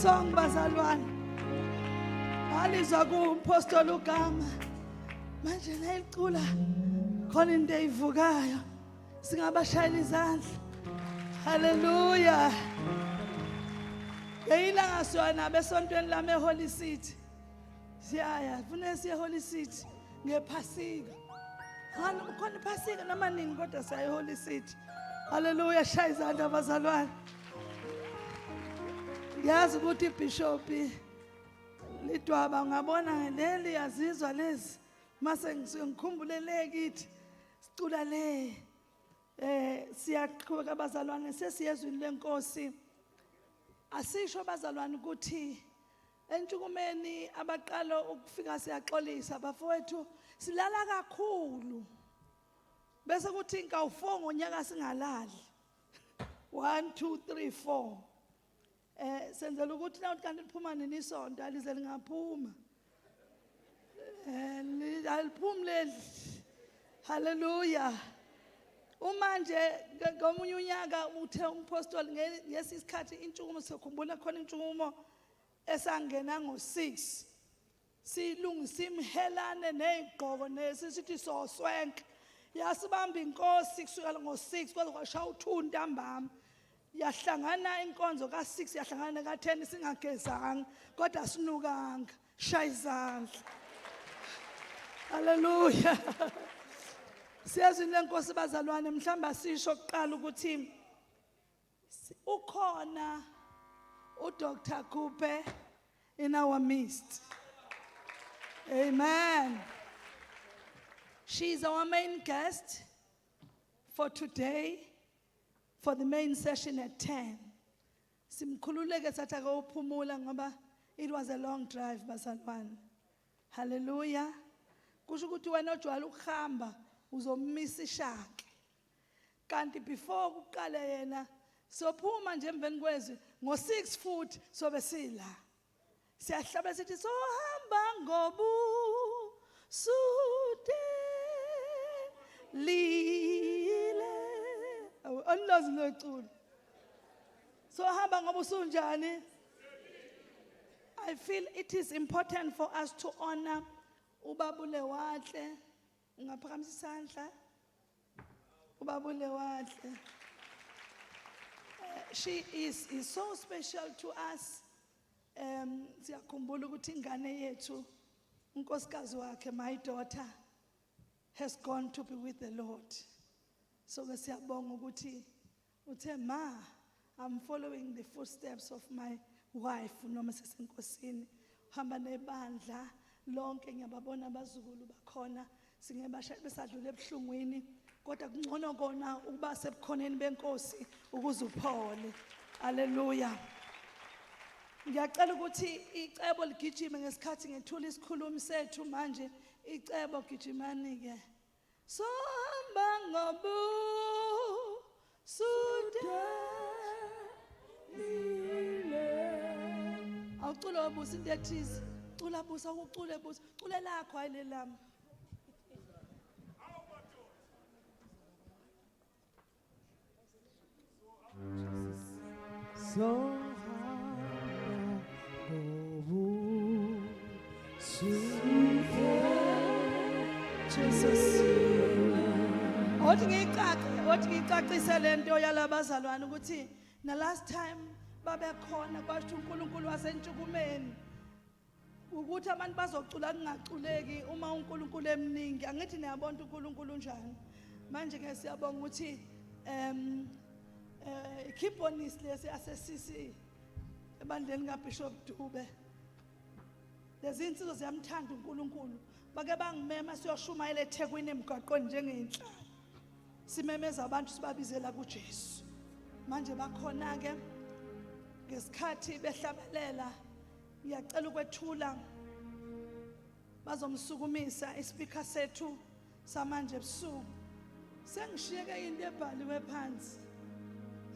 Song bazalwane. Ngalizwa kumpostoli uGama. Manje nayicula khona into eyivukayo. Singabashayela izandla. Hallelujah. Ngeyilanga siwa nabo esontweni lami eHoly City. Siyaya, kufanele siye eHoly City ngephasika. Ngani khona iphasika noma nini kodwa siya eHoly City. Hallelujah, shaya izandla bazalwane. Ngiyazi ukuthi ibishop lidwaba ngabona leli yazizwa lezi mase ngisuke ngikhumbule le kithi sicula le eh siyaqhubeka bazalwane sesiyezwini lenkosi asisho bazalwane ukuthi Entshukumeni abaqala ukufika siyaxolisa bafowethu silala kakhulu. Bese kuthi inkawu 4 ngonyaka singalali. 1 2 3 4. Eh senzela ukuthi na kanti liphuma nini isonto alize lingaphuma. Eh aliphumi leli. Hallelujah. Uma nje ngomunye unyaka uthe umpostoli ngesi sikhathi intshukumo sokhumbula khona intshukumo esangena ngo-6 silungisa imhelane nezigqoko nesisithi soswenka yasibamba inkosi kusukela ngo-6 kwaze kwashaya u-2 ntambama yahlangana inkonzo ka-6 yahlangana ka-10 singagezanga kodwa sinukanga shaya izandla haleluya siyezwini lenkosi bazalwane mhlawumbe asisho kuqala ukuthi Ukhona uDr Kupe in our midst. Amen. She is our main guest for today for the main session at 10. Simkhululeke sathi akawuphumula ngoba it was a long drive bazalwane. Hallelujah. Kusho ukuthi wena ojwayele ukuhamba uzomisa ishake. Kanti before kuqale yena sophuma nje emveni kwezwi ngo-6 futhi sobe sila. Siyahlaba sithi sohamba ngobu sude lile. Anilazi leculo. Sohamba ngoba usunjani? I feel it is important for us to honor ubaba uLewatle. Ungaphakamisa isandla. Ubaba uLewatle. She is so special to us. Siyakhumbula ukuthi ingane yethu unkosikazi wakhe my daughter has gone to be with the Lord. So ke siyabonga ukuthi uthe ma I'm following the footsteps of my wife noma sesenkosini hamba nebandla lonke ngiyababona abazukulu bakhona singebasha besadlula ebuhlungwini kodwa kungcono kona ukuba sebukhoneni benkosi ukuze uphole haleluya ngiyacela ukuthi icebo ligijime ngesikhathi ngethula isikhulumi sethu manje icebo gijimani ke Sohamba ngobu sudelile. Awucula wabusa into ethize. Cula busa ucule busa. Cule lakho hayi lelami. Jesus. Othi ngiyicace, othi ngiyicacise lento yalabazalwane ukuthi na last time babekhona kwasho uNkulunkulu wasentshukumeni ukuthi abantu bazocula kungaculeki uma uNkulunkulu emningi angithi niyabona uNkulunkulu unjani manje ke siyabonga ukuthi em eh keyboardist lesi yase-CC ebandleni kaBishop Dube lezi insizwa ziyamthanda uNkulunkulu bake bangimema siyoshumayela eThekwini emgwaqweni njengenhlala simemeza abantu sibabizela kuJesu manje bakhona ke ngesikhathi behlabelela Ngiyacela ukwethula bazomsukumisa ispeaker sethu samanje ebusuku. Sengishiyeke into ebhaliwe phansi.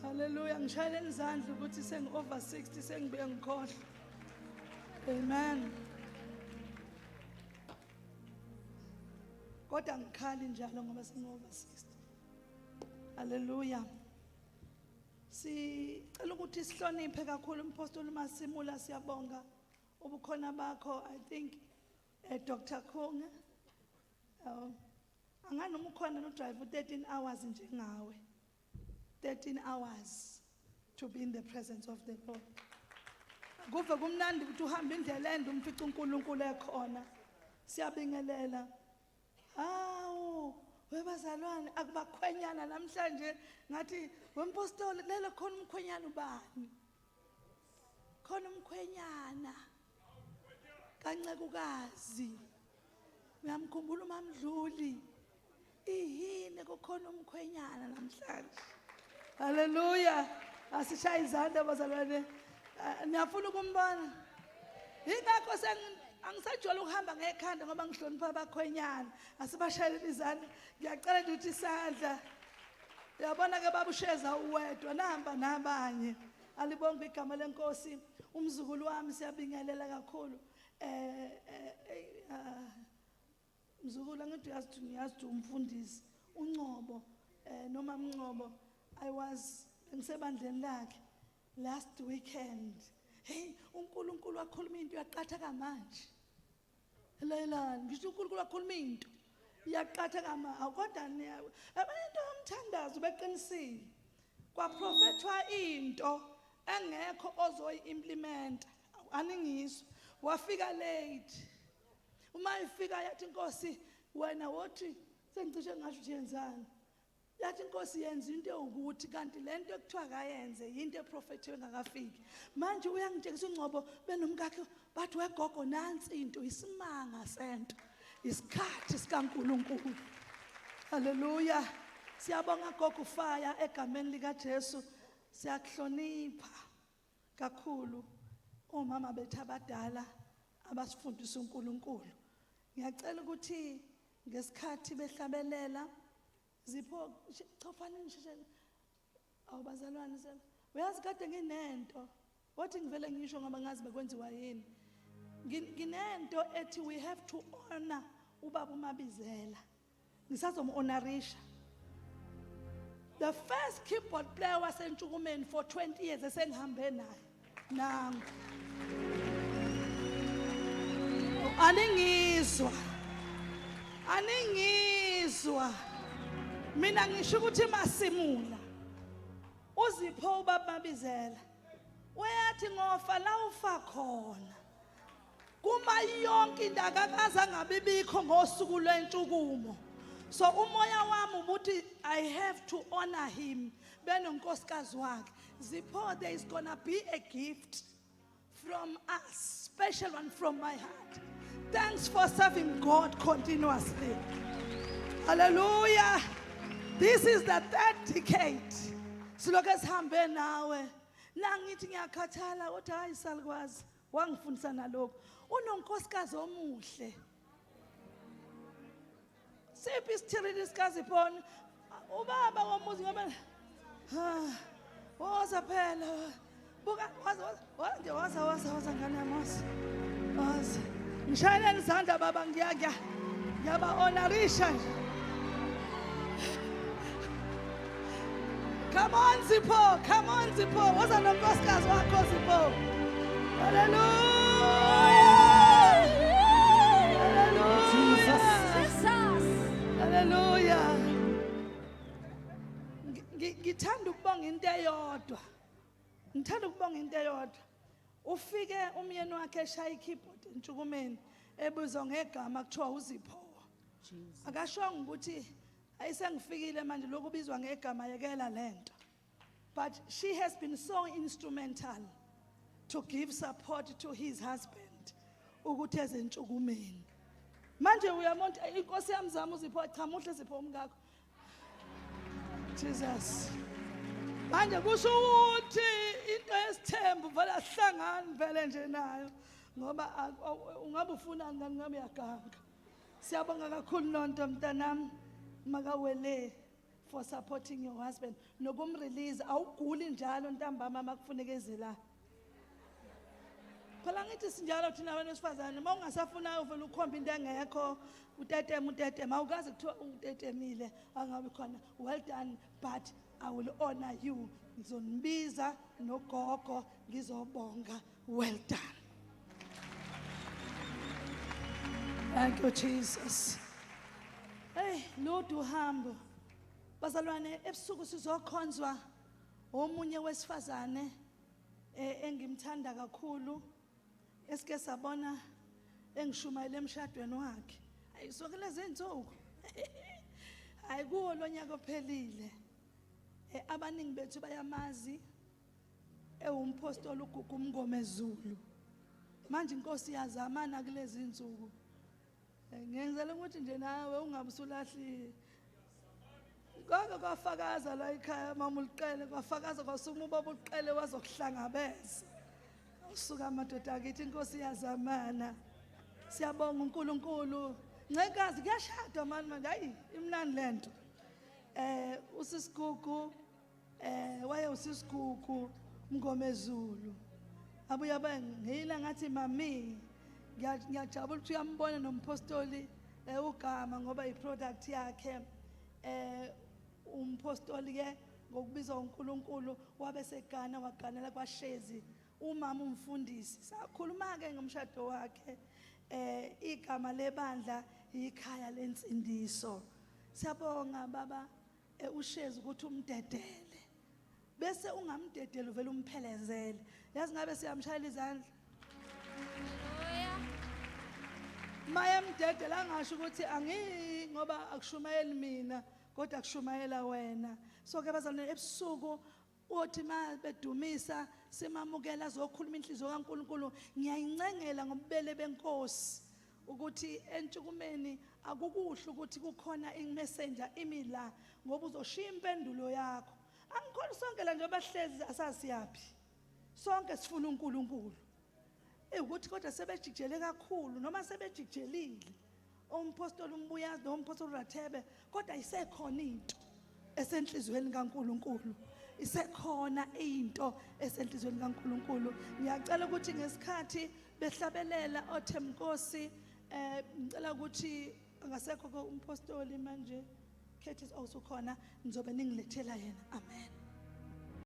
Hallelujah ngishayele izandla ukuthi sengi over 60 sengibuye ngikhohlwa. Amen. Kodwa ngikhali njalo ngoba sengi over 60. Hallelujah. Sicela ukuthi sihloniphe kakhulu umpostoli Masimula, siyabonga ubukhona bakho. I think Dr. Khunga anganoma ukhona no drive 13 hours njengawe, 13 hours to be in the presence of the Lord. Kuve kumnandi ukuthi uhambe indlela ende umfice uNkulunkulu ekhona. Siyabingelela. Hawu, webazalwane, akubakhwenyana namhlanje ngathi wempostoli lelo khona umkhwenyana ubani? Khona umkhwenyana kancekukazi. Uyamkhumbula uMamdluli? Ihini kukhona umkhwenyana namhlanje. Haleluya. Asishaye izandla bazalwane. Niyafuna ukumbona? Ingakho angisajwayele ukuhamba ngekhanda ngoba ngihlonipha abakhwenyana. Asibashayele izandla. Ngiyacela nje ukuthi isandla. Uyabona ke babusheza uwedwa nahamba nabanye. Alibonge igama lenkosi. Umzukulu wami siyabingelela kakhulu. Mzukulu angithi uyazi ngiyazi umfundisi uNcobo noma Mncobo. I was ngisebandleni lakhe last weekend. Hey, uNkulunkulu wakhuluma into yaqatha manje. Lalelani, ngisho uNkulunkulu wakhuluma into yaqatha kama kodwa abantu yomthandazo beqinisile. Kwaprofethwa into engekho ozoyi-implementa. Aningizwa. Wafika late. Uma ifika yathi inkosi wena wothi sengicishe ngasho ukuthi yenzani. Yathi inkosi yenza into ewukuthi kanti lento ekuthiwa kayenze into eprofethiwe engakafiki. Manje uyangitshengisa uNgcobo benomkakhe bathi wegogo nansi into isimanga sento. Isikhathi sikaNkulunkulu. Haleluya. Siyabonga gogo fire egameni lika Jesu. Siyakuhlonipha kakhulu omama bethu abadala abasifundisa uNkulunkulu. Ngiyacela ukuthi ngesikhathi behlabelela Zipho chofani nisheshe awubazalwane uyazi kade nginento wathi ngivele ngisho ngoba ngazi bekwenziwa yini. Nginento ethi we have to honor ubaba uMabizela. Ngisazomu-honorisha. The first keyboard player wasentshukumeni for 20 years esengihambe naye. Nangu. Aningizwa. Aningizwa. Mina ngisho ukuthi Masimula. Uzipho ubaba Mabizela. Uyathi ngofa la ufa khona. Kuma yonke into akakaze angabibikho ngosuku lwentshukumo. So umoya wami ubuthi I have to honor him benonkosikazi wakhe. Zipho, there is gonna be a gift from us, special one from my heart. Thanks for serving God continuously. Hallelujah. This is the third decade. Silokhu sihambe nawe. La ngithi ngiyakhathala uthi hayi salikwazi. Wangifundisa nalokho. Unonkosikazi omuhle. Siphi isithirili sikaZiphoni? Ubaba womuzi ngoba ha woza phela. Buka waza waza nje waza waza waza ngane yami waza. Waza. Ngishayeleni izandla baba ngiya ngiyaba honorisha nje. Come on Zipho, come on Zipho. Woza nonkosikazi wakho Zipho. Hallelujah. Hallelujah. Jesus. Hallelujah. Ngithanda ukubonga into eyodwa. Ngithanda ukubonga into eyodwa. Ufike umyeni wakhe eshaya ikeyboard entshukumeni ebuzwa ngegama kuthiwa uZipho. Akashongo ukuthi ayisengifikile manje lokubizwa ngegama yekela lento. But she has been so instrumental to give support to his husband ukuthi ezentshukumeni. Manje uyabona inkosi yamzama uZipho, cha muhle Zipho umkakho. Jesus. Manje kusho ukuthi into yesithembu vele asihlangani vele nje nayo ngoba ungabe ufunani kanti ngabe uyaganga. Siyabonga kakhulu nonto mntanami makawele for supporting your husband nokumrelease. Awuguli njalo ntambama makufuneka eze la. Phela ngithi sinjalo thina abantu besifazane, uma ungasafunayo uvele ukhombe into engekho, uteteme uteteme, awukaze kuthiwa utetemile angabi khona. Well done, but I will honor you Ngizonibiza nogogo ngizobonga. Well done. Thank you, Jesus. Hey, lude uhambo. Bazalwane, ebusuku sizokhonzwa omunye wesifazane engimthanda kakhulu esike sabona engishumayela emshadweni wakhe. Ayisuke lezi insuku. Hayi, kuwo lonyaka ophelile. Abaningi bethu bayamazi, ewumpostoli uGugu Mngomezulu. Manje inkosi yazamana kulezi insuku. Ngenzela ukuthi nje nawe ungabe usulahlile. Konke kwafakaza la ekhaya, mama uliqele, kwafakaza, kwasukuma ubaba uliqele wazokuhlangabeza. Usuka amadoda akithi, inkosi yazamana. Siyabonga uNkulunkulu. Ncekazi, kuyashadwa mani manje, hayi, imnandi lento. Usisigugu, waye usisigugu Mngomezulu. Abuya bengila ngathi mami, ngiyajabula ukuthi uyambona nompostoli ugama ngoba iproduct yakhe. Umpostoli ke ngokubizwa uNkulunkulu wabe segana, waganela kwaShezi umama umfundisi. Sakhuluma ke ngomshado wakhe. Igama lebandla ikhaya lensindiso. Siyabonga baba uShezi ukuthi umdedele, bese ungamdedeli uvela umphelezele. Yazi ngabe siyamshayela izandla. Hallelujah. Maye mdedela, angasho ukuthi angiyi ngoba akushumayeli mina kodwa akushumayela wena. So ke bazalwane, ebusuku uthi ma bedumisa simamukela azokhuluma inhliziyo kaNkuluNkulu. Ngiyayincengela ngobubele benkosi ukuthi entshukumeni akukuhle ukuthi kukhona imessenger imi la, ngoba uzoshiya impendulo yakho. Angikhona sonke la njengoba sihlezi asasiyaphi, sonke sifuna uNkulunkulu. Ukuthi kodwa sebejijele kakhulu noma sebejijelile umpostoli uMbuyazi nompostoli Rathebe, kodwa isekhona into esenhlizweni kaNkuluNkulu, isekhona into esenhlizweni kaNkuluNkulu. Ngiyacela ukuthi ngesikhathi behlabelela oThemnkosi, ngicela ukuthi angasekho ke umpostoli manje, Khethi, awusukhona, nizobe ningilethela yena. Amen.